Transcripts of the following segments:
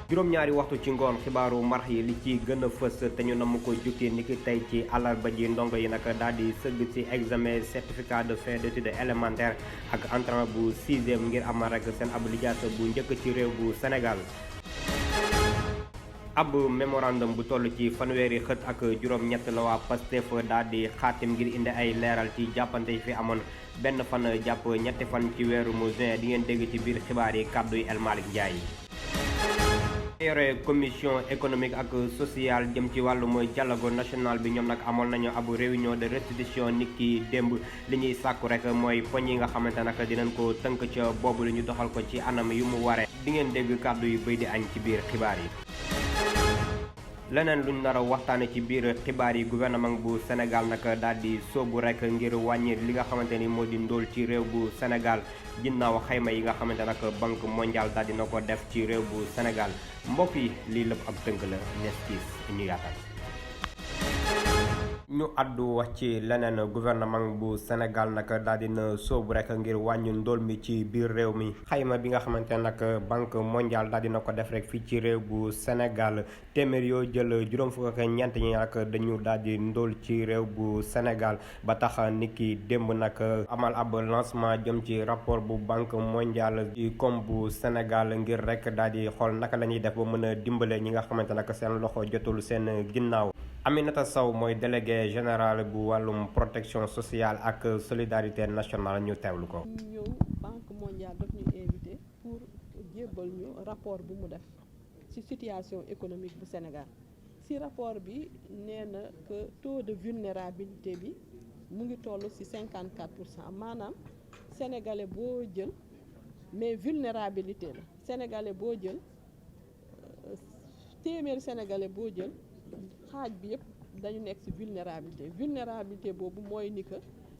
juróom-ñaari waxtu ci ngoon xibaaru marax yi li ci gën a fës te ñu namm ko jukki niki tey ci àllarba ji ndongo yi nag daal di sëgg ci examen certificat de fin d'études élémentaires ak entrant bu 6e ngir amal rek seen ab lijaasa bu njëkk ci réew bu Sénégal. ab mémorandum bu toll ci fanweeri xët ak juróom-ñett la waa Pastef daal di xaatim ngir indi ay leeral ci jàppante yi fi amoon benn fan jàpp ñetti fan ci weeru juin di ngeen dégg ci biir xibaar yi kàddu yi El Malick Ndiaye. yore commission économique ak sociale jëm ci wàllum dialogue national bi ñoom nag amoon nañu ab réunion de restitution nit ki démb li ñuy sàkku rek mooy poñ yi nga xamante nag dinañ ko tënk ca boobu li ñu doxal ko ci anam yu mu waree di ngeen dégg kàddu yu bëy di añ ci biir xibaar yi. leneen luñ nar a waxtaane ci biir xibaar yi gouvernement bu Sénégal nag daal di sóobu rek ngir wàññi li nga xamante ni moo di ndóol ci réew bu Sénégal ginnaaw xayma yi nga xamante nag banque mondiale daal dina ko def ci réew bu Sénégal mbokk yi lii lépp ab tënk la nes kiis ñu yaatal. ñu àddu wax ci leneen gouvernement bu Sénégal nag daal dina sóobu rek ngir wàññi ndóol mi ci biir réew mi xayma bi nga xamante ne nag banque mondiale daal dina ko def rek fii ci réew bu Sénégal téeméer yoo jël juróom fukk ak ñeent ñi nag dañu daal di ndóol ci réew bu Sénégal ba tax niki démb nag amal ab lancement jëm ci rapport bu banque mondiale ci koom bu Sénégal ngir rek daal di xool naka la ñuy def ba mën a dimbale ñi nga xamante nag seen loxo jotul seen ginnaaw. Aminata Sow mooy délégué général bu wàllum protection sociale ak solidarité nationale ñu teewlu ko. ñu ñëw banque mondiale daf ñu invité pour jébbal ñu rapport bu mu def ci situation économique bu Sénégal ci rapport bi nee na que taux de vulnérabilité bi mu ngi toll ci 54% maanaam sénégalais boo jël mais vulnérabilité la sénégalais boo jël téeméeri sénégalais boo jël. xaaj bi yëpp dañu nekk ci vulnérabilité boobu mooy ni que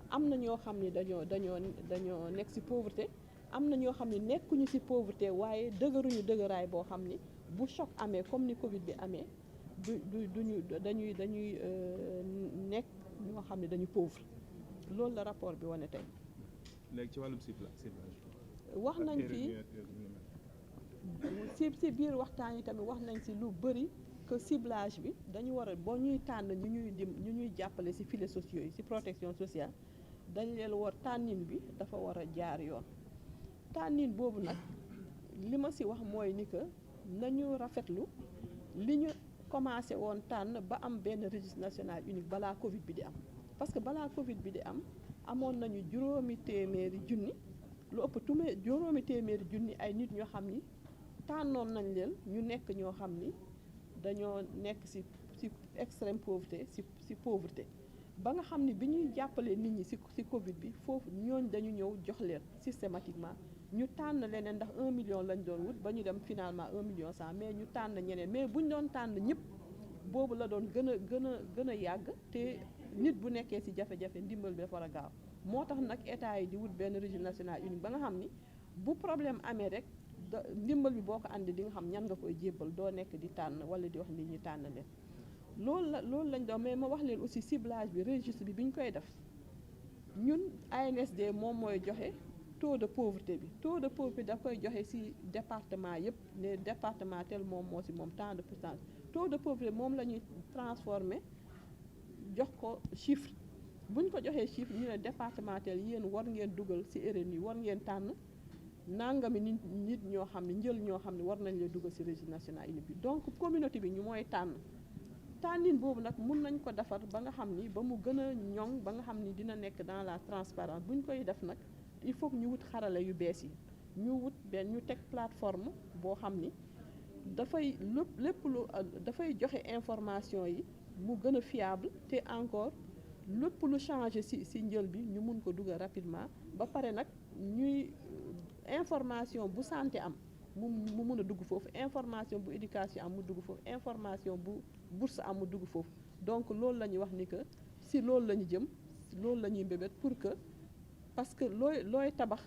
am na ñoo xam ni dañoo nekk ci pauvreté am na ñoo xam ni nekkuñu ci pauvreté waaye dëgëruñu dëgëraay boo xam ni bu choc amee comme ni Covid bi amee dañuy nekk ñoo xam ne dañu pauvre loolu la rapport bi wane tey. léegi ci wàllum ciblage wax nañ ci biir waxtaan yi tamit wax nañ ci lu bëri. que ciblage bi dañu war a boo ñuy tànn ñu ñuy jàppale ci filets sociaux yi ci protection sociale dañ leen war tànnin bi dafa war a jaar yoon tànnin boobu nag li ma ci wax mooy ni que nañu rafetlu li ñu commencé woon tànn ba am benn registre national unique balaa Covid bi di am parce que balaa Covid bi di am amoon nañu juróomi téeméeri junni ay nit ñoo xam ni tànnoon nañ leen ñu nekk ñoo xam ni dañoo nekk ci extrême pauvreté ci pauvreté ba nga xam ni bi ñuy jàppale nit ñi ci Covid bi foofu ñooñ dañu ñëw jox leen systématiquement ñu tànn leneen ndax 1 million lañ doon wut ba ñu dem finalement 1 million 100 mais ñu tànn ñeneen mais bu ñu doon tànn ñëpp boobu la doon gën a yàgg te nit bu nekkee ci jafe-jafe ndimbal bi dafa war a gaaw moo tax nag état yi di wut benn régime national unique ba nga xam ni bu problème amee rek ndimbal bi boo ko àndi di nga xam ñan nga koy jébbal doo nekk di tànn wala di wax nit ñi tànn leen loolu lañ doon mais ma wax leen aussi ciblage bi registre bi ñu koy def ñun ANSD moom mooy joxe taux de pauvreté bi da koy joxe ci département yëpp ne département tel moom moo ci moom tant de pourcentage taux de pauvreté moom la ñuy transformer jox ko chiffre bu ñu ko joxee chiffre ñu ne département tel yéen war ngeen dugal ci RNU war ngeen tànn nangami nit ñoo xam ne ñoo xam ne war nañ la dugal ci registre national unique bi donc communauté bi ñu mooy tànnin boobu nag mun nañ ko defar ba nga xam ni ba mu gën a ñoŋ ba nga xam ni dina nekk dans la transparence bu ñu koy def nag il faut que ñu wut xarala yu bees yi ñu teg plateforme boo xam ni dafay lépp lu dafay joxe information yi mu gën a fiable te encore lépp lu changé ci njël bi ñu mun ko dugal rapidement ba pare nag ñuy information bu santé am mu mun a dugg foofu information bu éducation am mu dugg foofu information bu bourse am mu dugg foofu donc loolu la ñuy wax ni que ci loolu la ñu jëm loolu la ñuy mbébét pour que parce que looy tabax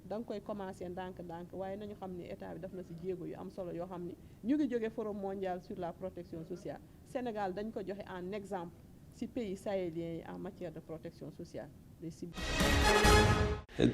da nga koy commencer ndànk-ndànk waaye nañu xam ni état bi def na ci jéego yu am solo yoo xam ni ñu ngi jóge forum mondial sur la protection sociale Sénégal dañ ko joxe en exemple ci pays sahéliens yi en matière de protection sociale des cibles.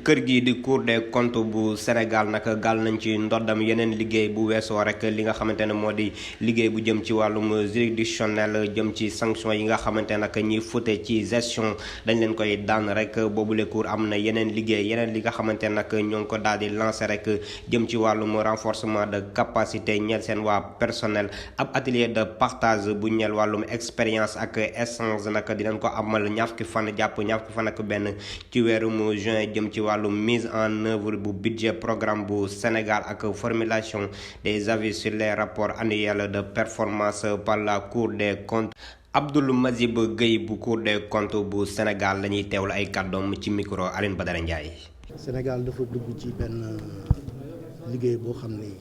kër gi di Cour des comptes bu Sénégal nag gàll nañ ci ndoddam yeneen liggéey bu weesoo rek li nga xamante ne moo di liggéey bu jëm ci wàllum juridictionnel jëm ci sanction yi nga xamante nag ñiy fute ci gestion dañ leen koy daan rek boobule cour am na yeneen liggéey yeneen li nga xamante nag ñoo ngi ko daal di lancé rek jëm ci wàllum renforcement de capacité ñeel seen waa personnel ab atelier de partage bu ñeel wàllum expérience ak échange nag dinañ ko amal ñaar fukki fan jàpp ñaar fukki fan ak benn ci weerum juin jëm ci wàllum mise en œuvre bu budget programme bu Sénégal ak formulation des avis sur les rapports annuels de performance par la Cour des comptes. Abdoul Mazib Gueye bu Cour des comptes bu Sénégal la ñuy teewlu ay kàddoom ci micro Aline Badara Ndiaye. Sénégal dafa dugg ci benn liggéey boo xam ne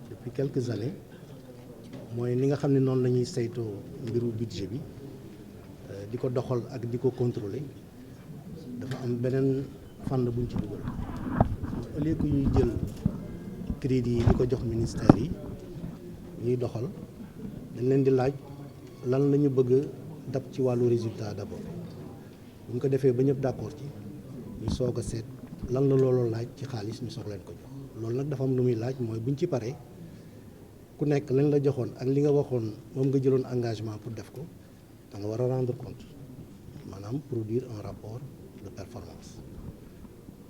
depuis quelques années mooy ni nga xam ne noonu la ñuy saytoo mbiru budget bi di ko doxal ak di ko contrôler dafa am beneen fànn buñ ci dugal au lieu que ñuy jël crédit yi di ko jox ministère yi ñuy doxal dañ leen di laaj lan la ñu bëgg dab ci wàllu résultat d'abord bu ñu ko defee ba ñëpp d'accord ci ñu soog a seet lan la looloo laaj ci xaalis ñu soog leen ko jox loolu nag dafa am lu muy laaj mooy buñ ci paree ku nekk lañ la joxoon ak li nga waxoon moom nga jëloon engagement pour def ko da nga war a rendre compte maanaam produire un rapport de performance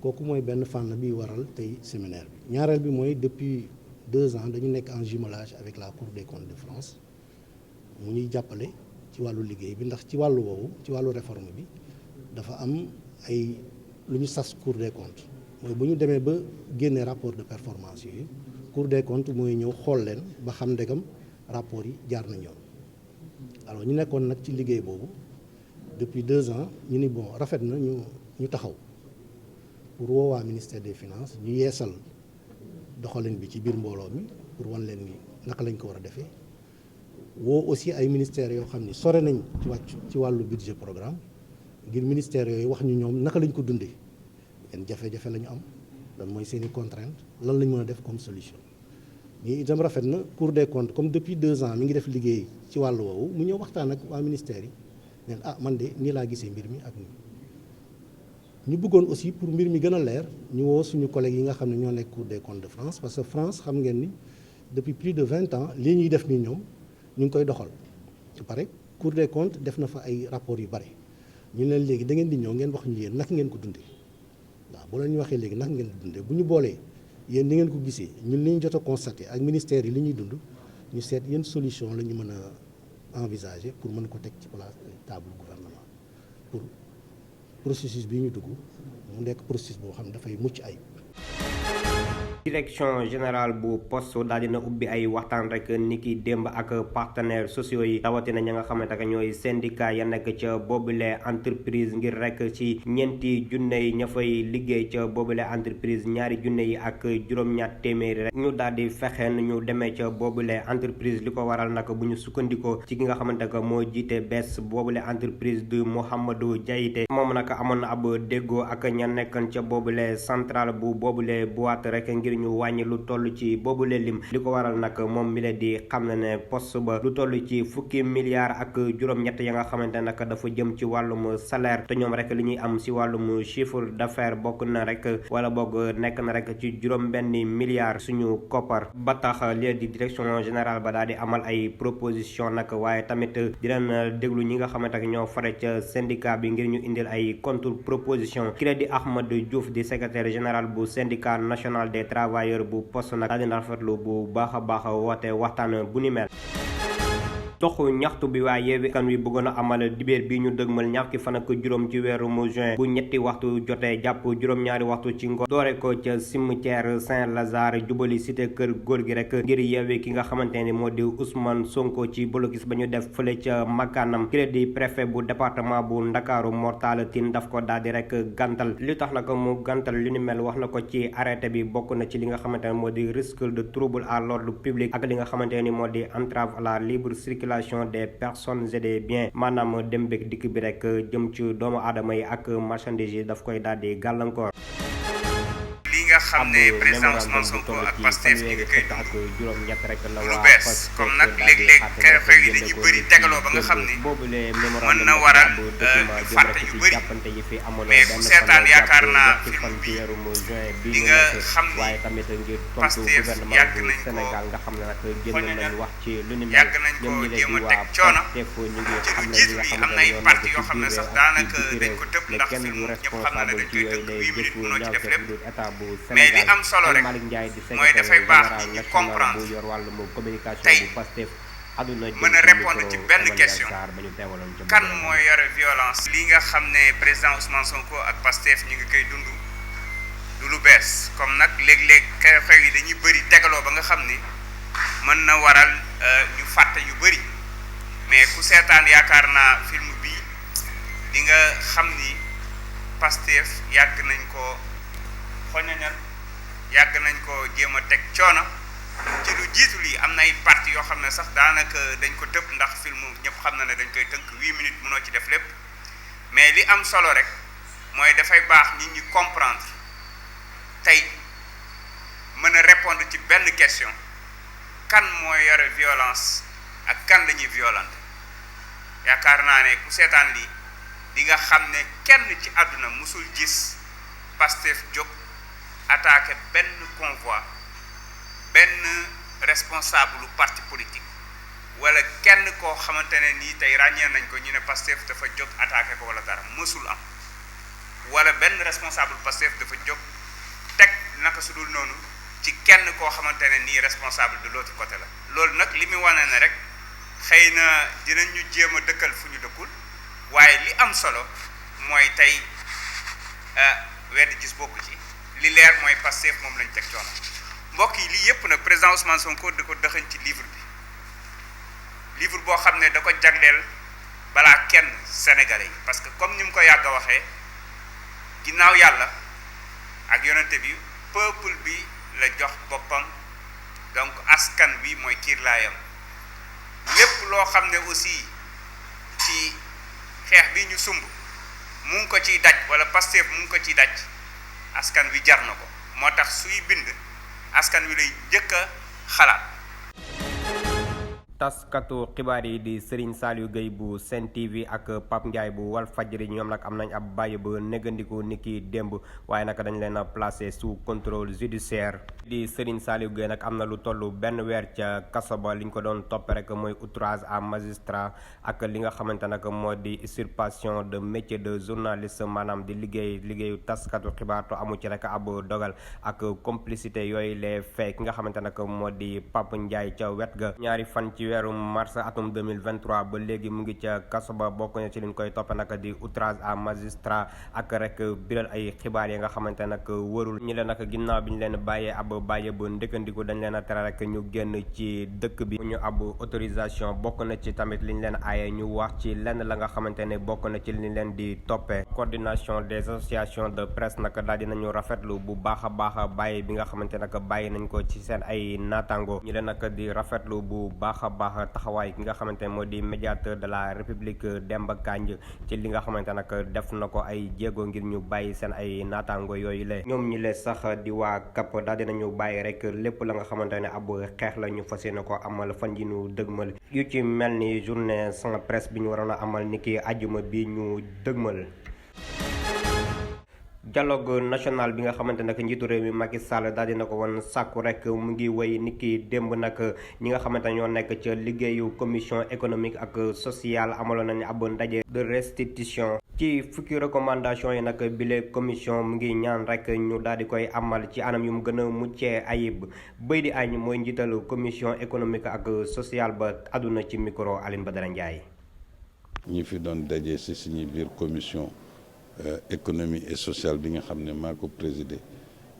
kooku mooy benn fànn bi waral tey séminaire bi ñaareel bi mooy depuis 2 ans dañu nekk en jumelage avec la Cour des comptes de France mu ñuy jàppale ci wàllu liggéey bi ndax ci wàllu woowu ci wàllu réforme bi dafa am ay lu ñu sas Cour des comptes mooy bu ñu demee ba génne rapport de performance yooyu Cour des comptes mooy ñëw xool leen ba xam ndegam rapport yi jaar na ñoom alors ñu nekkoon nag ci liggéey boobu depuis 2 ans ñu ni bon rafet na ñu taxaw pour woowaa ministère des finances ñu yeesal doxalin bi ci biir mbooloo mi pour wan leen ni naka lañ ko war a defee woo aussi ay ministères yoo xam ni sore nañ ci wàllu budget programme ngir ministères yooyu wax ñu ñoom naka lañ ko dundee yan jafe-jafe la ñu am lan mooy seen i contrainte lan lañ mën a def comme solution ñii itam rafet na Cour des comptes comme depuis 2 ans mi ngi def liggéey ci wàllu woowu mu ñëw waxtaan ak waa ministères yi neen man de nii laa gisee mbir mi ak nii ñu bëggoon aussi pour mbir mi gën a leer ñu woo suñu collègues yi nga xam ne ñoo nekk Cour des comptes de France parce que France xam ngeen ni depuis plus de 20 ans lii ñuy def nii ñoom ñu ngi koy doxal su pare Cour des comptes def na fa ay rapports yu bare ñu leen léegi da ngeen di ñëw ngeen wax ñu yéen naka ngeen ko dundee waaw boo leen ñu waxee léegi naka ngeen ko dundee bu ñu boolee yéen ni ngeen ko gisee ñun li ñu jot a constaté ak ministère yi li ñuy dund ñu seet yenn solution la ñu mën a envisager pour mën ko teg ci place table gouvernement pour processus bi ñu dugg mu nekk processus boo xam ne dafay mucc ayib. direction générale bu poste daal dina ubbi ay waxtaan rek ni ki démb ak partenaires sociaux yi rawatina ña nga xamante ne ñooy syndicat ya nekk ca boobule entreprise ngir rek ci ñeenti junne yi ña fay liggéey ca boobule entreprise 2 junne yi ak juróom-ñaar téeméeri rek ñu daal di fexeen ñu demee ca boobule entreprise li ko waral nag bu ñu sukkandikoo ci ki nga xamante ne moo jiite bees boobule entreprise du Mouhamadou Diaité moom nag amoon na ab déggoo ak ña nekkoon ca boobule centrale bu boobule boîte rek ngir ñu wàññi lu toll ci boobule lim li ko waral nag moom mi la di xam ne poste ba lu toll ci 10 milliards ak juróom-ñett ya nga xamante nag dafa jëm ci wàllum salaire te ñoom rek li ñuy am si wàllum chiffre d'affaires bokk na rek wala boog nekk na rek ci juróom-benn milliards suñu koppar ba tax lii di direction générale ba daal di amal ay proposition nag waaye tamit di leen déglu ñi nga xamante ne ñoo fare ca syndicat bi ngir ñu indil ay contre proposition ki la di Ahmadou Diouf di secrétaire général bu syndicat national des travailleurs bu poste nag daal dina rafetlu bu baax a baax woote waxtaan bu ni mel. toxu ñaxtu bi waa Yewwi Askan Wi bëggoon a amal dibéer bi ñu dëgmal ñaar fukki fan ak juróom ci weeru juin bu ñetti waxtu jotee jàpp juróom-ñaari waxtu ci ngoon doore ko ca cimetière Saint-Lazare jubali cité kër góor gi rek ngir yeewee ki nga xamante ni moo di Ousmane Sonko ci blocus ba ñu def fële ca makkaanam crédit préfet bu département bu Ndakaaru Mor Talla Tine daf ko daal di rek gàntal li tax na ko mu gàntal li ni mel wax na ko ci arrêté bi bokk na ci li nga xamante ne moo di risque de trouble à l'ordre public ak li nga xamante ni moo di entrave à la libre circulation des personnes et des biens maanaam dem beeg dikk bi rek jëm ci doomu aadama yi ak marchandise yi daf koy daal di gàllankoor. nga xam ne président Ousmane Sonko ak Pastef ñu ngi koy dund lu bees comme nag léeg-léeg xew-xew yi dañuy bëri tegaloo ba nga xam ni mën na waral ñu fàtte yu bëri mais ku seetaan yaakaar naa film bi di nga xam ni Pastef yàgg nañ ko xoñoñal yàgg nañ ko jéem a teg coono ci lu jiitu li am na ay parti yoo xam ne sax daanaka dañ ko tëb ndax film ñëpp xam na ne dañ koy tënk 8 minutes mënoo ci def lépp mais li am solo rek mooy dafay baax nit ñi comprendre tey mën a répondre ci benn question kan mooy yore violence. li nga xam ne président Ousmane Sonko ak Pastef ñu ngi koy dund du lu bees comme nag léeg-léeg xew-xew yi dañuy bëri tegaloo ba nga xam ni mën na waral ñu fàtte yu bëri mais ku seetaan yaakaar naa film bi di nga xam ni Pastef yàgg nañ ko xoñoñal yàgg nañ ko jéem a teg coono ci lu jiitu lii am na ay parti yoo xam ne sax daanaka dañ ko tëb ndax film ñëpp xam na ne dañ koy tënk 8 minutes mënoo ci def lépp mais li am solo rek mooy dafay baax nit ñi comprendre tey mën a répondre ci benn question kan mooy yore violence ak kan lañuy violenter yaakaar naa ne ku seetaan lii di nga xam ne kenn ci àdduna musul gis Pastef jóg attaqué benn convoi benn responsable parti politique wala kenn koo xamante ne nii tey ràññee nañ ko ñu ne Pastef dafa jóg attaqué ko wala dara mësul am wala benn responsable Pastef dafa jóg teg naka su dul noonu ci kenn koo xamante ne nii responsable de l'autre côté la. loolu nag li muy wane ne rek xëy na dinañ ñu jéem a dëkkal fu ñu dëkkul waaye li am solo mooy tey wedd gis bokku ci li leer mooy Pastef moom lañ teg coono mbokk yi lii yëpp nag président Ousmane Sonko da ko dëxañ ci livre boo xam ne da ko jagleel balaa kenn sénégalais yi parce que comme ni mu ko yàgg a waxee ginnaaw yàlla ak yonente bi peuple bi la jox boppam donc askan bi mooy kiirlaayam lépp loo xam ne aussi ci xeex bi ñu sumb mu ngi ko ciy daj wala Pastef mu ngi ko ciy daj askan wi jar na ko moo tax suy bind askan wi lay njëkk a xalaat. taskatu xibaar yi di Serigne Saliou Gueye bu Sen TV ak Pape Ndiaye bu Walfadjri ñoom nag am nañ ab bàyyi ba négandiku ni ki démb waaye nag dañ leen a placé sous contrôle judiciaire di Serigne Saliou Gueye nag am na lu toll benn weer ca kaso ba li ñu ko doon topp rek mooy outrage à magistrat ak li nga xamante nag moo di usurpation de métier de journaliste maanaam di liggéeyu taskatu xibaar to amu ci rek ab dogal ak complicité yooyu les faits ki nga xamante nag moo di Pape Ndiaye ca wet ga ñaari fan ci weeru mars atum 2023 ba léegi mu ngi ca kaso ba bokk na ci liñ koy topp nag di outrage à magistrat ak rek biral ay xibaar yi nga xamante nag wërul ñi leen nag ginnaaw bi ñu leen bàyyee ab bàyyi ba ndëkkandiku dañ leen a tere rek ñu génn ci dëkk bi ñu ab autorisation bokk na ci tamit liñ leen aaye ñu wax ci lenn la nga xamante ne bokk na ci liñ leen di toppee coordination des associations de presse nag daal dinañu rafetlu bu baax a baax bàyyi bi nga xamante nag bàyyi nañ ko ci seen ay naataango ñi leen nag di rafetlu bu baax a baax taxawaay ki nga xamante ne moo di médiateur de la république Demba Kandji ci li nga xamante nag def na ko ay jéego ngir ñu bàyyi seen ay naataango yooyu la ñoom ñi le sax di waa CAP daal dinañu bàyyi rek lépp la nga xamante ne ab xeex la ñu fas yéene ko amal fan yi ñu dëgmal yu ci mel ni journée sans presse bi ñu waroon a amal ni ki ajuma bi ñu dëgmal. dialogue national bi nga xamante nag njiitu réew mi Macky Sall daal dina ko woon sàkku rek mu ngi wéy ni ki démb nag ñi nga xamante ne ñoo nekk ca liggéeyu commission économique ak sociale amaloon nañu ab ndaje de restitution ci fukki recommandation yi nag bile commission mu ngi ñaan rek ñu daal di koy amal ci anam yu mu gën a muccee ayib bëy di añ mooy njiitalu commission économique ak sociale ba àdduna ci micro Aline Badara Ndiaye. ñi fi doon daje si suñu biir commission économie et sociale bi nga xam ne maa ko présidé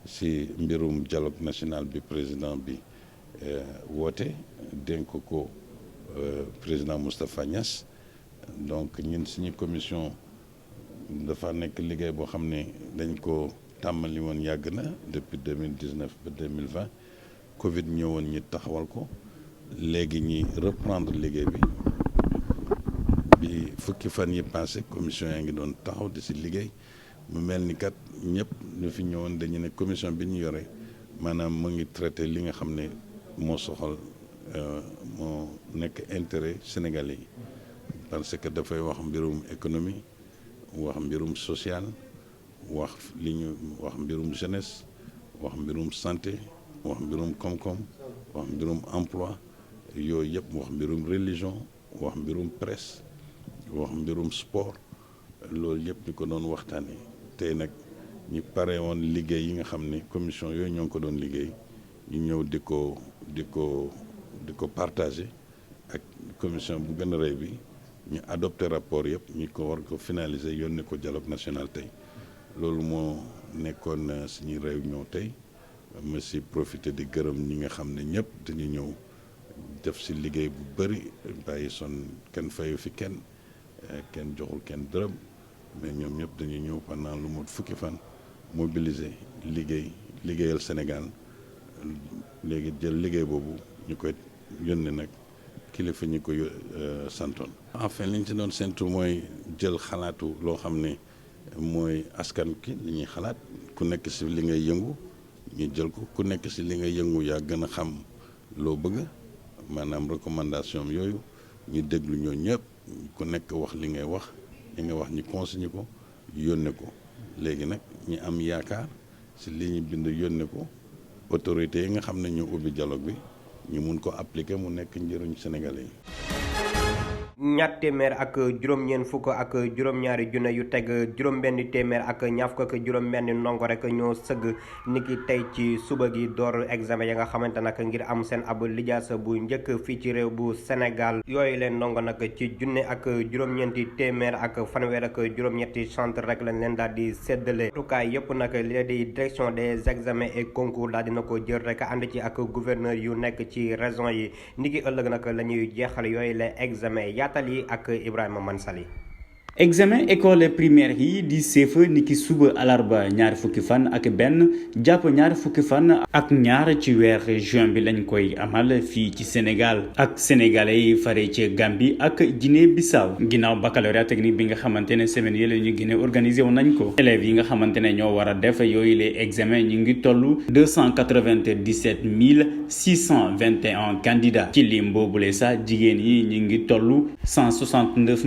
si mbirum dialogue national bi président bi woote dénk ko président Moustapha Niass donc ñun suñu commission dafa nekk liggéey boo xam ne dañ ko tàmmali woon yàgg na depuis 2019 ba 2020 Covid ñëwoon ñi taxawal ko léegi ñi reprendre liggéey bi fukki fan yi passé commission yaa ngi doon taxaw di si liggéey mu mel ni kat ñëpp ñu fi ñëwoon dañu ne commission bi ñu yore maanaam mu ngi traité li nga xam ne moo soxal moo nekk intérêt sénégalais yi parce que dafay wax mbirum économie wax mbirum social wax wax mbirum jeunesse wax mbirum santé wax mbirum koom-koom wax mbirum emploi yooyu yëpp wax mbirum religion wax mbirum presse wax mbirum sport loolu yëpp ñu ko doon waxtaanee tey nag ñu pare woon liggéey yi nga xam ne commission yooyu ñoo ngi ko doon liggéey ñu ñëw di ko partager ak commission bu gën a rëy bi ñu adopté rapport yëpp ñu ko war ko finaliser yónnee ko dialogue national tey loolu moo nekkoon suñuy réunion tey ma si profité di gërëm ñi nga xam ne ñëpp dañu ñëw def si liggéey bu bëri bàyyi son kenn fayu fi kenn joxul kenn dërëm mais ñoom ñëpp dañuy ñëw pendant lu mot fukki fan mobiliser liggéeyal Sénégal léegi jël liggéey boobu ñu koy yónnee nag kilifa ñi ko santoon. enfin li ñu ci doon séntu mooy jël xalaatu loo xam ne mooy askan ki li ñuy xalaat ku nekk si li ngay yëngu ñu jël ko ku nekk si li ngay yëngu yaa gën a xam loo bëgg maanaam recommandation yooyu ñu déglu ñoo ñëpp ku nekk wax li ngay wax ñu consigné ko yónnee ko léegi nag ñu am yaakaar si li ñu bind yónnee ko autorités yi nga xam ne ñoo ubbi dialogue bi ñu mun ko appliquer mu nekk njëriñ Sénégalais yi. ñaar téeméer ak juróom-ñeent fukk ak juróom-ñaari junne yu teg juróom-benn téeméer ak ñaar fukk ak juróom-benn ndongo rek ñoo sëgg niki tey ci suba gi door examen ya nga xamante nag ngir am seen ab lijaasa bu njëkk fii ci réew bu Sénégal yooyu leen ndongo nag ci junne ak juróom-ñeenti téeméer ak fanweer ak juróom-ñetti centre rek lañ leen daal di séddale tukaay yëpp nag li di direction des examens et concours daal dina ko jël rek ànd ci ak gouverneur yu nekk ci région yi niki ëllëg nag la ñuy jeexal yooyu les examens yaatal ak Ibrahima Mansali. examen école primaire yi di CFEE niki suba alarba ñaari fukki fan ak benn jàpp ñaari fukki fan ak ñaar ci weer juin bi lañ koy amal fii ci Sénégal ak sénégalais yi fare ci Gambie ak Guinée Bissau ginnaaw baccalauréat technique bi nga xamante ne semaine yële ñu Guinée organisé woon nañ ko élèves yi nga xamante ne ñoo war a def yooyu les examen ñu ngi toll 297 621 candidats ci lim boobule sax jigéen yi ñu ngi toll 169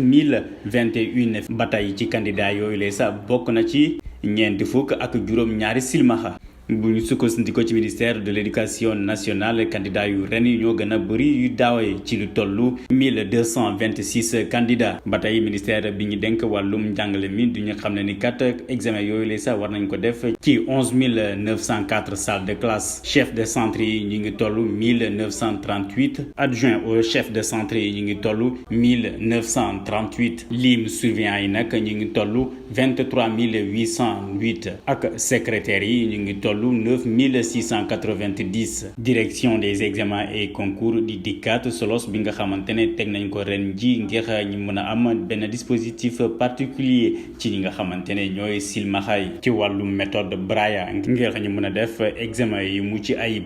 021 ba tey ci candidat yooyu lee sax bokk na ci ñeenti fukk ak juróom ñaari silmaxa bu ñu sukkandikoo ci ministère de l'éducation nationale candidat yu ren yi ñoo gën a bëri yu daawee ci lu tollu 1226 candidats ba tey ministère bi ñu denk wàllum njàngale mi du ñu xam ne ni kat examen yooyu lee sax war nañ ko def ci 11 904 salles de classe chef de centre yi ñu ngi toll 1938 adjoint au chef de centre yi ñu ngi toll 1938 lim surveillant yi nag ñu ngi toll 23 808 ak secrétaires yi ñu ngi toll 9690 direction des examens et concours di dikkaat solos bi nga xamante ne teg nañ ko ren ji ngir ñu mën a am benn dispositif particulier ci ñi nga xamante ne ñooy silmaxaay ci wàllu méthode Braille ngir ñu mën a def examen yi mucc ayib.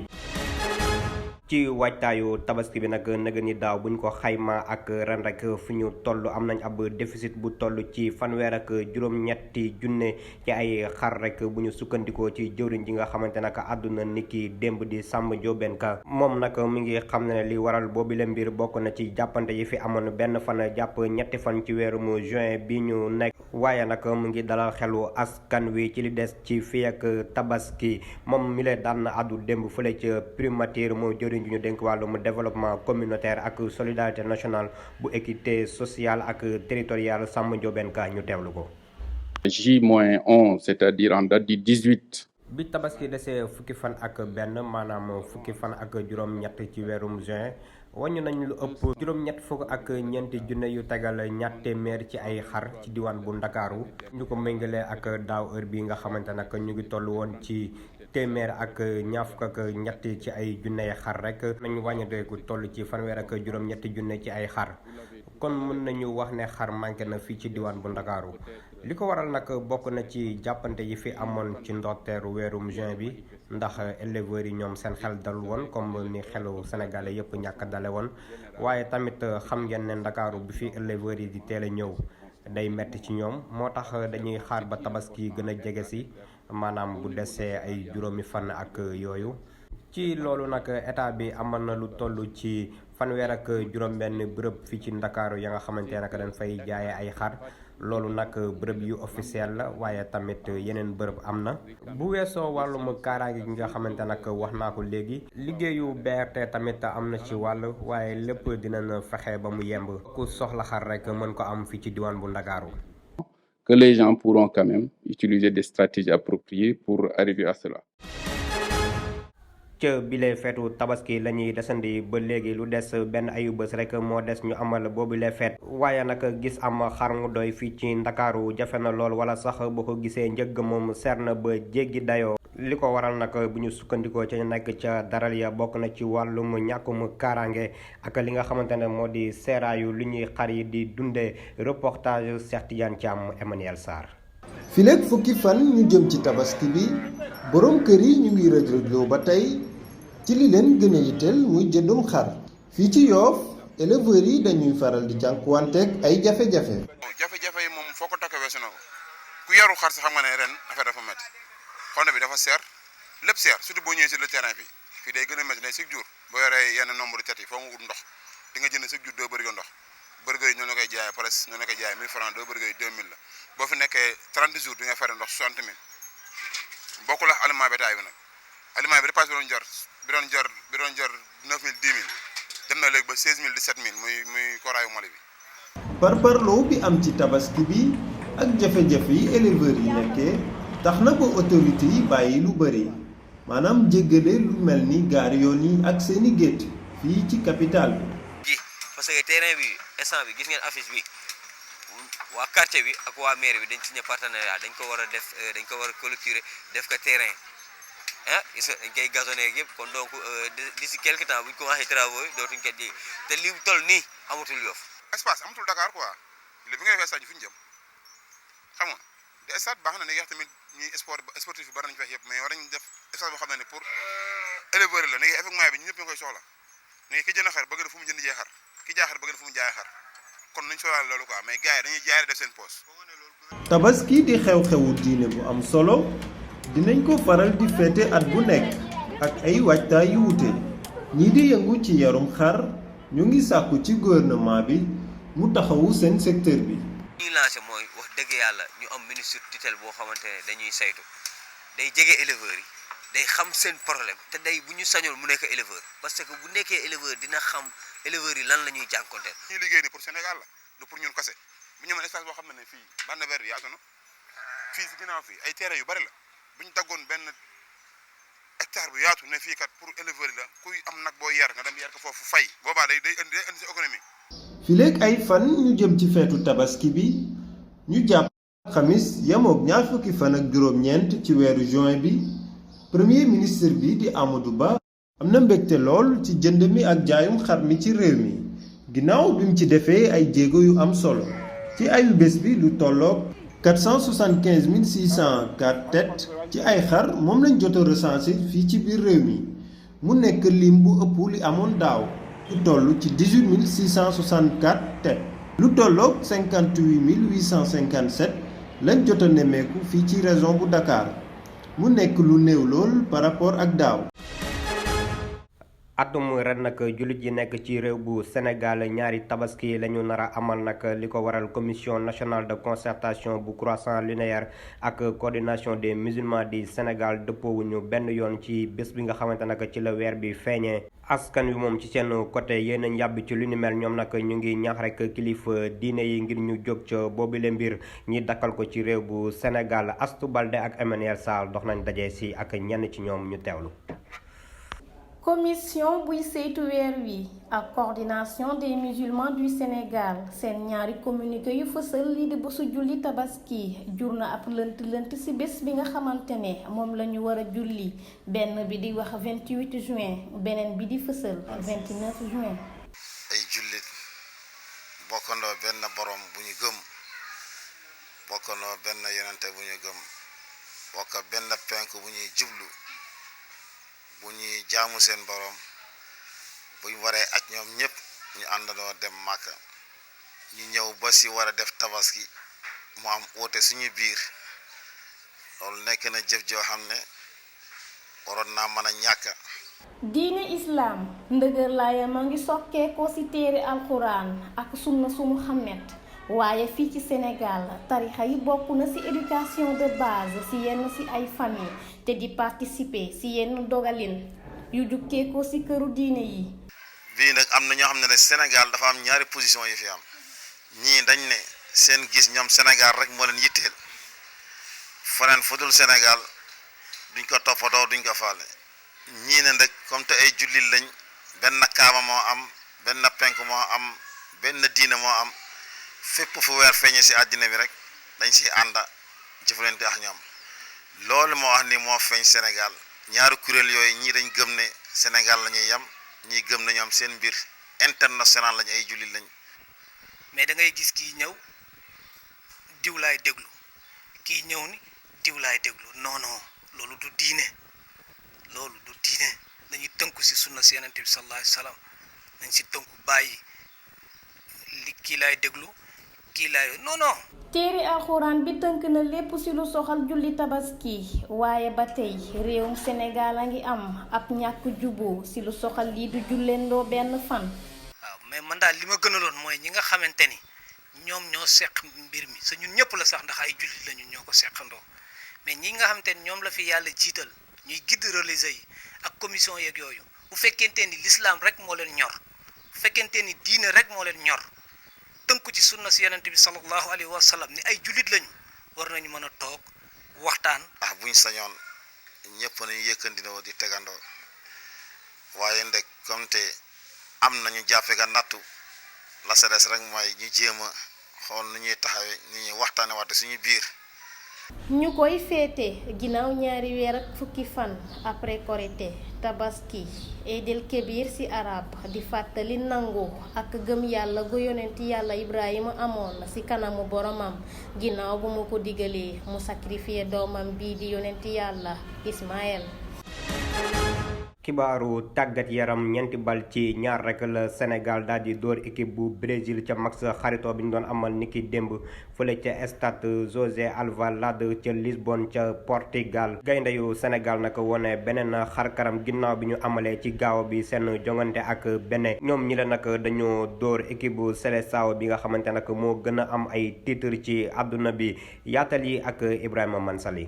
ci waajtaayu tabaski bi nag nëgë ni daaw buñ ko xayma ak ren rek fu ñu toll am nañ ab déficit bu toll ci fanweer ak juróom-ñetti junne ci ay xar rek bu ñu sukkandikoo ci jëwriñ ji nga xamante nag àdduna niki démb di Samba Ndiobène Ka moom nag mi ngi xam ne li waral boobu la mbir bokk na ci jàppante yi fi amoon benn fan jàpp ñetti fan ci weeru juin bi ñu nekk waaye nag mu ngi dalal xelu askan wi ci li des ci fii ak tabaski moom mi lee daan àddu démb fële ca primature moo jëwriñ ñu dénk wàllum développement communautaire ak solidarité nationale bu équité sociale ak territoriale Samba Ndiobène Ka ñu teewlu ko. J-11 c'est-à-dire en date du 18. bi tabaski desee fukki fan ak benn maanaam fukki fan ak juróom-ñett ci weerum juin wàññi nañ lu ëpp juróom-ñett fukk ak ñeenti junne yu tegal ñaar téeméer ci ay xar ci diwaan bu Ndakaaru ñu ko méngalee ak daaw heure bi nga xamante nag ñu ngi toll woon ci téeméer ak ñaar fukk ak ñett ci ay junne xar rek nañu wàññeeku toll ci fanweer ak juróom-ñetti junne ci ay xar kon mën nañu wax ne xar manqué na fii ci diwaan bu Ndakaaru li ko waral nag bokk na ci jàppante yi fi amoon ci ndorteeru weerum juin bi ndax éleveurs yi ñoom seen xel dal woon comme ni xelu sénégalais yëpp ñàkk dale woon waaye tamit xam ngeen ne Ndakaaru bi fi éleveurs yi di teel a ñëw day metti ci ñoom moo tax dañuy xaar ba tabaski gën a jege si maanaam bu desee ay juróomi fan ak yooyu. ci loolu nag état bi amal na lu toll ci fanweer ak juróom-benn bërëb fii ci Ndakaaru ya nga xamante ne dañ fay jaayee ay xar loolu nag bërëb yu officiel la waaye tamit yeneen bërëb am na. bu weesoo wàllum kaaraange gi nga xamante nag wax naa ko léegi liggéeyu BRT tamit am na ci wàll waaye lépp dinañ fexe ba mu yemb ku soxla xar rek mën ko am fii ci diwaan bu Ndakaaru. Que les gens pourront quand même utiliser des stratégies appropriées pour arriver à cela. ca bile feetu tabaski la ñuy desandi ba léegi lu des benn ayu bés rek moo des ñu amal boobule feet waaye nag gis am xar mu doy fii ci Ndakaaru jafe na lool wala sax boo ko gisee njëgg moom seer na ba jéggi dayoo. li ko waral nag bu ñu sukkandikoo ca nekk ca daral ya bokk na ci wàllum ñàkkum kaaraange ak li nga xamante ne moo di seeraayu li ñuy xar yi di dundee. reportage Cheikh Tidiane Thiam Emmanuel Sarr. fileeg fukki fan ñu jëm ci tabaski bi borom kër yi ñu ngi rëj-rëjloo ba tey ci li leen gën a yitteel muy jëndum xar fii ci Yoff éleveurs yi dañuy faral di jànkuwanteeg ay jafe-jafe. jafe-jafe yi moom foo ko takk weesu na ko ku yaru xar si xam nga ne ren affaire dafa métti xonde bi dafa seer lépp seer surtout boo ñëwee sur le terrain fii day gën a métti ne chaque jour boo yoree yenn nombre de têtes yi foo nga ut ndox di nga jënd chaque jour 2 bërigo ndox bërigo yi ñoo la koy jaayee presque ñoo la koy jaayee 1000 francs 2 bërigo yi 2000 la boo fi nekkee 30 jours di nga fere ndox 60 000 bokkul ak aliment bétail bi nag aliment bi dépassé bi doon jar 9 000 10 000 dem na léegi ba 16 000 17 000 muy koraayu Mali bi. parparloo bi am ci tabaski bi ak jafe-jafe yi éleveurs yi nekkee tax na ba autorité yi bàyyi lu bëri maanaam jéggale lu mel ni gaar yoon yi ak seeni gétt fii ci capitale bi. ji parce que terrain bi instant bi gis ngeen affiche bi waa quartier bi ak waa maire bi dañ signé partenariat dañ ko war a def dañ ko war a clôturer def ko terrain gis nga dañ koy gazonné ak yëpp kon donc d'ici quelque temps bu ñu commencé travaux yi dootuñ ko ji te li mu toll nii amatul Yoff. espace amatul Dakar quoi li bi nga defee stade fu ñu jëm xam nga de stade baax na ne tamit ñuy sportif yi bari nañu fex yëpp mais war nañu def espace boo xam ne pour éleveur la léegi effectivement bi ñu ñëpp ñu koy soxla mais ki jënd xar bëgg na fu mu jënd jee xar ki jaay xar bëgg na fu mu jaay xar kon nañ soxlaal loolu quoi mais gars yi dañuy jaay def seen poche. tabaski di xew-xewu diine bu am solo dinañ ko faral di féete at bu nekk ak ay waajtaay yu wute ñii di yëngu ci yarum xar ñu ngi sàkku ci gouvernement bi mu taxawu seen secteur bi. li ñuy lancé mooy wax dëgg yàlla ñu am ministre tutelle boo xamante ne dañuy saytu day jege éleveurs yi day xam seen problème te day bu ñu sañoon mu nekk éleveur parce que bu nekkee éleveur dina xam éleveurs yi lan la ñuy jànkonteel. ñuy liggéey ni pour Sénégal la lu pour ñun kese bu ñu amoon espace boo xam ne fii bande verte bi yaatu na fii si ginnaaw fii ay terrain yu bari la bu ñu daggoon benn hectare bu yaatu ne fii kat pour éleveur la kuy am nag boo yar nga dem yar ko foofu fay boobaa day indi si économie. fileeg ay fan ñu jëm ci feetu tabaski bi ñu jàpp xamis yemoog 20 fan ak juróom-ñeent ci weeru juin bi premier ministre bi di Amadou Ba am na mbégte lool ci jënd mi ak jaayum xar mi ci réew mi ginnaaw bi mu ci defee ay jéego yu am solo ci ayu bés bi lu tolloog 475 604 têtes ci ay xar moom lañ jot a recensé fii ci biir réew mi mu nekk lim bu ëpp li amoon daaw lu toll ci 18 664 têtes lu tolloog 58 857 lañ jot a nemmeeku fii ci région bu Dakar mu nekk lu néew lool par rapport ak daaw. atum ren nag jullit yi nekk ci réew bu Sénégal ñaari tabaski la ñu nar a amal nag li ko waral commission nationale de concertation bu croissant lunaire ak coordination des musulmans du Sénégal dëppoowuñu benn yoon ci bés bi nga xamante nag ci la weer bi feeñee. askan wi moom ci seen côté yéen a njàbb ci lu ni mel ñoom nag ñu ngi ñaax rek kilifa diine yi ngir ñu jóg ca boobule mbir ñi dakkal ko ci réew bu Sénégal. Astou Balde ak Emmanuel Sall dox nañ daje si ak ñenn ci ñoom ñu teewlu. commission buy saytu weer wi ak coordination des musulmans du Sénégal seen ñaari communiqué yu fësal lii di bésu julli tabaski jur na ab lënt ci bés bi nga xamante ne moom la ñu war a julli benn bi di wax 28 juin beneen bi di fësal 29 juin. ay jullit bokkandoo benn borom bu ñu gëm bokkandoo benn yonente bu ñu gëm bokk benn penk bu ñuy jublu. bu ñuy jaamu seen borom buñ waree aj ñoom ñëpp ñu àndandoo dem Màkka ñu ñëw ba si war a def tabaski mu am oote suñu biir loolu nekk na jëf joo xam ne waroon naa mën a ñàkk. diine islam ndëgër laayam a ngi sokkeekoo ci téere alxuraan ak sunna su Muhammad waaye fii ci Sénégal tarixa yi bokk na ci éducation de base ci yenn ci ay famille te di participer ci yenn dogalin yu jukkeekoo ci këru diine yi. bii nag am na ñoo xam ne Sénégal dafa am ñaari position yu fi am ñii dañ ne seen gis ñoom Sénégal rek moo leen yitteel faneen fu dul Sénégal duñ ko toppatoo duñ ko faale. ñii ne nag comme te ay jullit lañ benn kaaba moo am benn penk moo am benn diine moo am fépp fu weer feeñe ci àddina bi rek dañ ci ànda jëfalante ak ñoom loolu moo wax ni moo feeñ Sénégal ñaari kuréel yooyu ñii dañ gëm ne Sénégal la ñuy yem ñii gëm ne ñoom seen mbir international lañ ay jullit lañ. mais da ngay gis kii ñëw diw laay déglu kii ñëw ni diw laay déglu non non loolu du diine. loolu du diine dañuy tënku ci sunna si yonent bi sallallahu alayhi wa sallam dañ ci tënku bàyyi li kii laay déglu kii laay non non. téere alxuraan bi tënk na lépp ci lu soxal julli tabaski waaye ba tey réewum Sénégal a ngi am ab ñàkk juboo ci lu soxal lii du julleendoo benn fan. waaw mais man daal li ma gënaloon mooy ñi nga xamante ni ñoom ñoo seq mbir mi sa ñun ñëpp la sax ndax ay jullit lañu ñoo ko seqandoo mais ñi nga xamante ni ñoom la fi yàlla jiital. ñuy guide religieux yi ak commission yeeg yooyu bu fekkente ni l'islam rek moo leen ñor bu fekkente ni diine rek moo leen ñor tënku ci sunna si yonent bi sallallahu alayhi wa sallam ni ay jullit lañu war nañu mën a toog waxtaan. buñ sañoon ñëpp nañu yëkkandinoo di tegandoo waaye ndek comme te am nañu jàppe ga nattu la sa des rek mooy ñu jéem a xool nu ñuy taxawee ni ñuy waxtaane waate suñu biir. ñu koy féete ginnaaw ñaari weer ak fukki fan après Korité tabaski Eidil Kébir ci arab di fàttali nangu ak gëm yàlla gu yonent yàlla Ibrahima amoon ci kanamu boromam ginnaaw bu mu ko digalee mu sacrifier doomam bii di yonent yàlla Ismaël. xibaaru tàggat yaram ñeenti bal ci ñaar rek la Sénégal daal di dóor équipe bu Brésil ca max xaritoo bi ñu doon amal niki démb fële ca stade José Alvalade ca Lisbonne ca Portugal. gaynde yu Sénégal nag wone beneen xarkaram ginnaaw bi ñu amalee ci gaaw bi seen jongante ak Bénin ñoom ñi la nag dañoo dóor équipe bu Seleção bi nga xamante nag moo gën a am ay titre ci àdduna bi yaatal yi ak Ibrahima Mansali.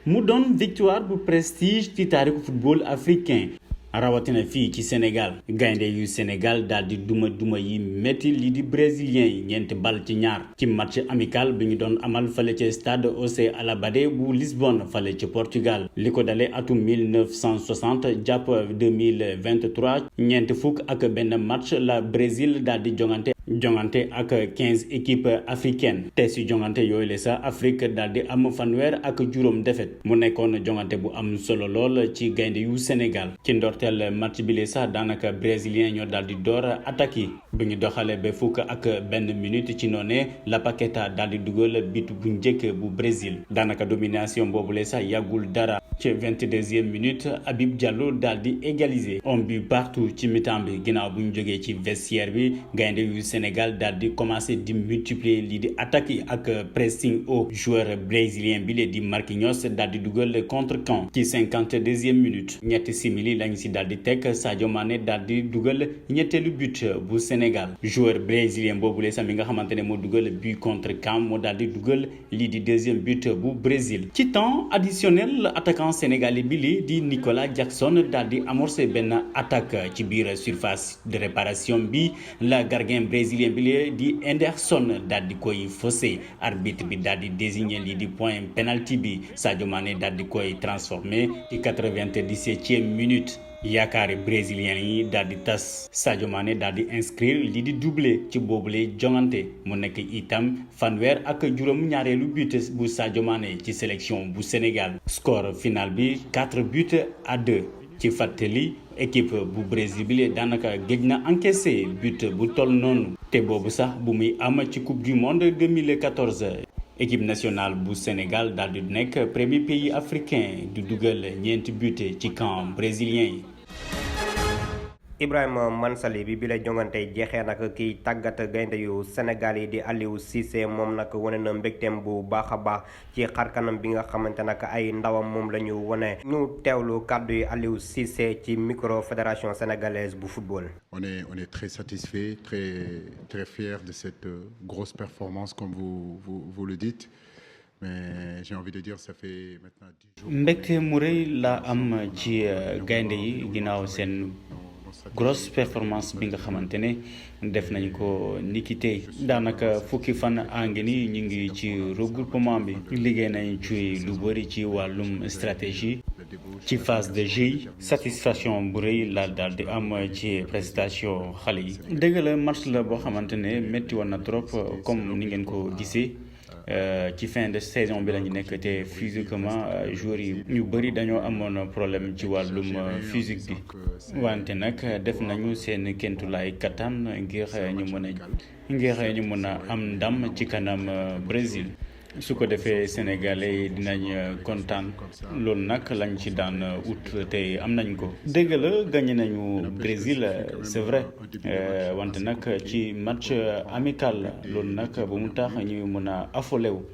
mu doon victoire bu prestige ci taarixu football africain rawatina fii ci Sénégal gaynde yu Sénégal daal di duma yi metti lii di brésilien yi ñeenti bal ci ñaar ci match amical bi ñu doon amal fale ca stade José Alvalade bu Lisbonne fale ca Portugal li ko dalee atum 1960 jàpp 2023 ñeenti fukk ak benn match la Brésil daal di jongante ak 15 équipes africaines te si jongante yooyu la sax Afrique daal di am fanweer ak juróom défaite mu nekkoon jongante bu am solo lool ci gaynde yu Sénégal ci ndorteel match bi la sax daanaka brésilien ñoo daal di door attaque yi bu ñu doxalee ba fukk ak benn minute ci noonee la Paqueta daal di dugal but bu njëkk bu Brésil daanaka domination boobu la sax yàggul dara ci 22e minute Habib Diallo daal di égaliser un but partout ci mi-temps bi ginnaaw bu ñu jógee ci vestiaire bi gaynde yu Sénégal daal di commencé di multiplier lii di attaque yi ak pressing haut joueur brésilien bi lee di Marquinhos daal di dugal contre-camp ci 52e minute ñetti simili lañ si daal di teg Sadio Mané daal di dugal ñetteelu but bu Sénégal joueur brésilien boobu lee sax mi nga xamante ne moo dugal but contre-camp moo daal di dugal lii di deuxième but bu Brésil ci temps additionnel attaquant sénégalais bi lee di Nicolas Jackson daal di amorcer benn attaque ci biir surface de réparation bi la gardien brésilien bi lee di Henderson daal di koy faussé arbitre bi daal di désigner lii di point penalty bi Sadio Mané daal di koy transformé ci 97e minute yaakaari brésilien yi daal di tas Sadio Mané daal di inscrire lii di doublé ci boobule jongante mu nekk itam fanweer ak juróom ñaareelu but bu Sadio Mané ci sélection bu Sénégal score final bi 4-2 ci fàttali équipe bu Brésil bi daanaka géej na encaissé but bu toll noonu te boobu sax bu muy am ci coupe du monde 2014 équipe nationale bu Sénégal daal di nekk premier pays africain di dugal ñeenti but ci camp brésilien yi. Ibrahima Mansali bi lay jongante jeexee nag kiy tàggat gaynde yu Sénégal yi di Aliou Cissé moom nag wane na mbégteem bu baax a baax ci xarkanam bi nga xamante nag ay ndawam moom la ñu wane ñu teewlu kàddu yi Aliou Cissé ci micro fédération sénégalaise bu football. On est très satisfait, très fier de cette grosse performance comme vous le dites. Mais j'ai envie de dire ça fait maintenant 10 jours. mbégte mu rëy la am ci gaynde yi ginnaaw seen grosse performance bi nga xamante ne def nañ ko niki tey daanaka fukki fan a ngi ni ñu ngi ci regroupement bi liggéey nañ ci lu bëri ci wàllum stratégie ci phase de jeu satisfaction bu rëy la daal di am ci prestation xale yi dëgg la match la boo xamante ne métti woon na trop comme ni ngeen ko gisee ci fin de saison bi la ñu nekk te physiquement joueurs yi ñu bëri dañoo amoon problème ci wàllum physique bi wante nag def nañu seen kentulaay kattan ngir ñu mën a am ndam ci kanam Brésil su ko defee sénégalais yi dinañ kontaan loolu nag lañ ci daan ut te am nañ ko dëgg la gagné nañu Brésil c'est vrai wante nag ci match amical loolu nag ba mu tax ñu mën a affolé wu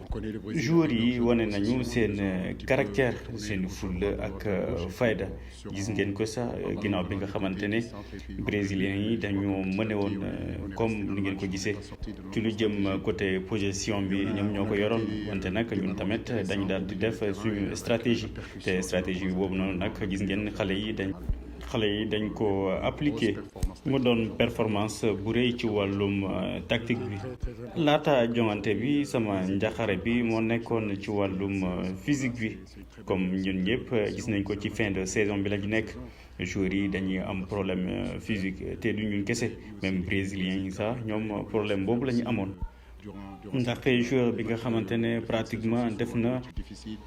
joueurs yi wane nañu seen caractère seen fulla ak fayda gis ngeen ko sax ginnaaw bi nga xamante ne brésiliens yi dañu mëne woon comme ni ngeen ko gisee ci lu jëm côté possession bi ñoom ñoo ko yoroon wante nag ñun tamit dañu daal di def suñu stratégie te stratégie bi boobu noonu nag gis ngeen xale yi dañ ko appliqué mu doon performance bu rëy ci wàllum tactique bi laata jongante bi sama njaxare bi moo nekkoon ci wàllum physique bi comme ñun ñëpp gis nañ ko ci fin de saison bi la ñu nekk joueurs yi dañuy am problème physique te du ñun kese même brésiliens yi sax ñoom problème boobu la ñu amoon ndaxte joueur bi nga xamante ne pratiquement def na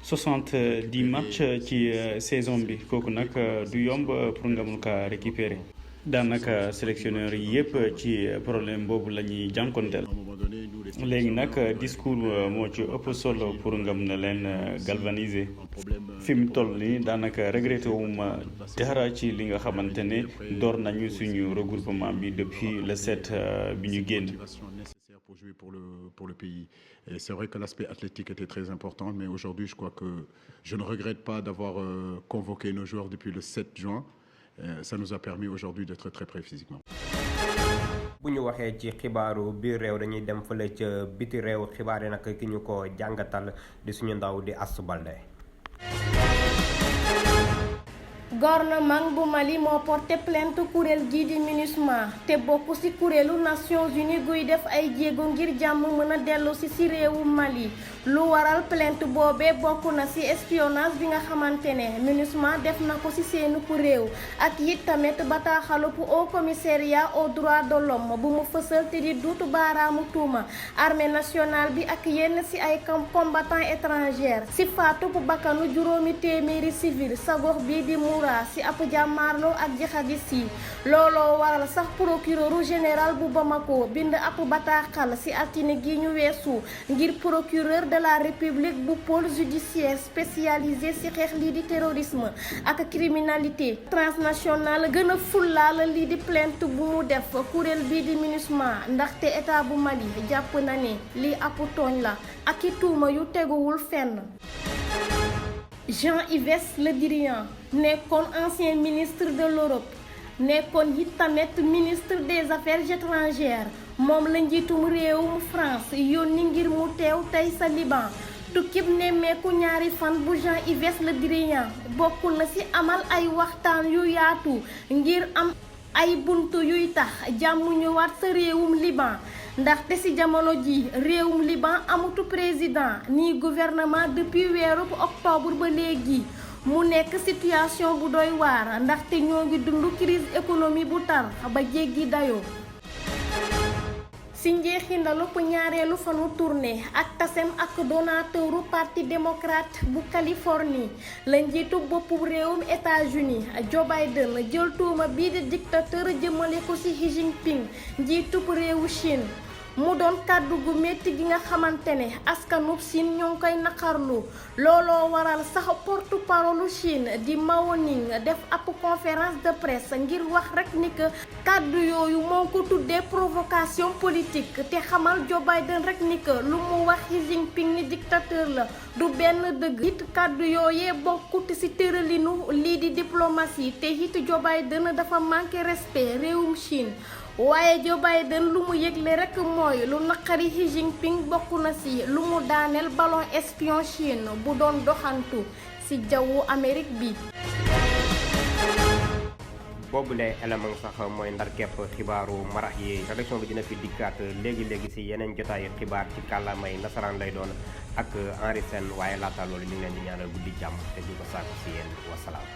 70 matchs ci saison bi kooku nag du yomb pour nga mun kaa récupérer daanaka sélectionneur yi yëpp ci problème boobu la ñuy jànkonteel léegi nag discours moo ci ëpp solo pour nga mun a leen galvaniser fi mu toll nii daanaka regretté wuma dara ci li nga xamante ne door nañu suñu regroupement bi depuis le 7 bi ñu génn. Pour jouer pour le pays. Et c'est vrai que l'aspect athlétique était très important, mais aujourd'hui, je crois que je ne regrette pas d'avoir convoqué nos joueurs depuis le 7 juin. Ça nous a permis aujourd'hui d'être très prêts physiquement. bu ñu waxee ci xibaaru biir réew dañuy dem fële ca biti réew xibaar yi nag ki ñu ko jàngatal di suñu ndaw di Astou Baldé. gouvernement bu Mali moo porté plainte kuréel gii di MINUSMA te bokk ci kuréelu Nations Unies guy def ay jéego ngir jàmm mën a dellu ci réewu Mali lu waral plainte boobee bokk na ci espionnage bi nga xamante ne MINUSMA def na ko ci seenu réew ak it tamit bataaxalu Haut Commissariat aux droits de l'homme bu mu fësal te di duutu baaraamu tuuma armée nationale bi ak yenn ci ay combattants étrangers ci faatu bu bakkanu juróomi téeméeri civil sa gox bii di ci ab jàmmaarloo ak jihadiste yi looloo waral sax procureur général bu Bamako bind ab bataaxal ci altine gi ñu weesu ngir procureur de la république bu pôle judiciaire spécialisé ci xeex lii di terrorisme ak criminalité transnationale gën a fullaal lii di plainte bu mu def kuréel bii di MINUSMA ndaxte état bu Mali jàpp na ne lii ab tooñ la ak i tuuma yu teguwul fenn. Jean-Yves Le Drian nekkoon ancien ministre de l'Europe nekkoon it tamit ministre des affaires étrangères moom la njiitum réewum France yónni ngir mu teew tey sa Liban tukkib nemmeeku ñaari fan bu Jean-Yves Le Drian bokk na ci amal ay waxtaan yu yaatu ngir am ay buntu yuy tax jàmm ñëwaat sa réewum Liban ndaxte ci jamono ji réewum Liban amutu président ni gouvernement depuis weeru octobre ba léegi mu nekk situation bu doy waar ndaxte ñoo ngi dund crise économie bu tar ba jéggi dayoo. ci njeexindalu ñaareelu fanu tournée ak tasem ak donateuru parti démocrate bu Californie la njiitu boppu réewum États-Unis Joe Biden jël tuuma bii di dictateur jëmale ko ci Xi Jinping njiitub réewu Chine mu doon kàddu gu métti gi nga xamante ne askanub Chine ñoo ngi koy naqarlu looloo waral sax porte-parole Chine di Mao Ning def ab conférence de presse ngir wax rek ni que kàddu yooyu moo ko tuddee provocation politique te xamal Joe Biden rek ni que lu mu wax Xi Jinping ni dictateur la du benn dëgg it kàddu yooyee bokkut ci tëralinu lii di diplomatie te it Joe Biden dafa manqué respect réewum Chine waaye Joe Biden lu mu yëgle rek mooy lu naqari Xi Jinping bokk na ci lu mu daaneel ballon espion Chine bu doon doxantu ci jawwu Amérique bi. boobule élément sax mooy ndar képp xibaaru marax yi rédaction bi dina fi dikkaat léegi ci yeneen jotaayu xibaar ci kàllaamay nasaraan lay doon ak Henri Sène waaye laata loolu ñu ngi leen di ñaanal guddi jàmm te di ko sàkku ci yéen wasalaam.